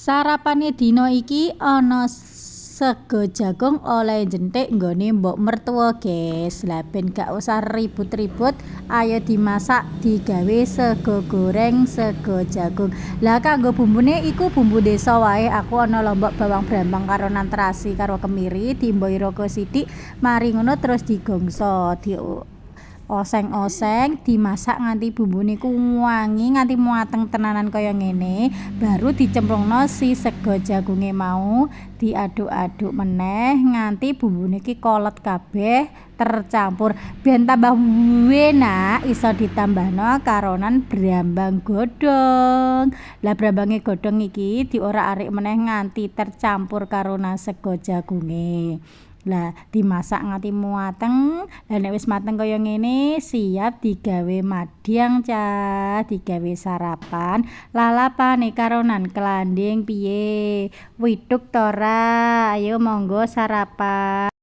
Sarapane dina iki ana sego jagung oleh jentik nggone mbok mertua, guys. Lah, ben gak usah ribut-ribut, ayo dimasak, digawe sego goreng, sego jagung. Lah, kanggo bumbune iku bumbu desa wae aku, ana lombok, bawang, brambang, karo terasi karo kemiri, diimbuhi rogo sithik. Mari ngono terus digongso, di oseng-oseng, dimasak nganti bumbune ku wangi, nganti mateng tenanan kaya ngene, baru dicemplungno si sego jagunge mau, diaduk-aduk meneh nganti bumbune ki kolet kabeh, tercampur. Ben tambah enak iso ditambahno karonan brambang godhong. Lah, brambange godhong iki diorak-arik meneh nganti tercampur karo sego jagunge. Lah, dimasak nganti mateng. Lah, nek wis mateng kaya ngene, siap digawe madang, cah, digawe sarapan lalapane karonan klanding. Piye, wituk to ora? Ayo monggo sarapan.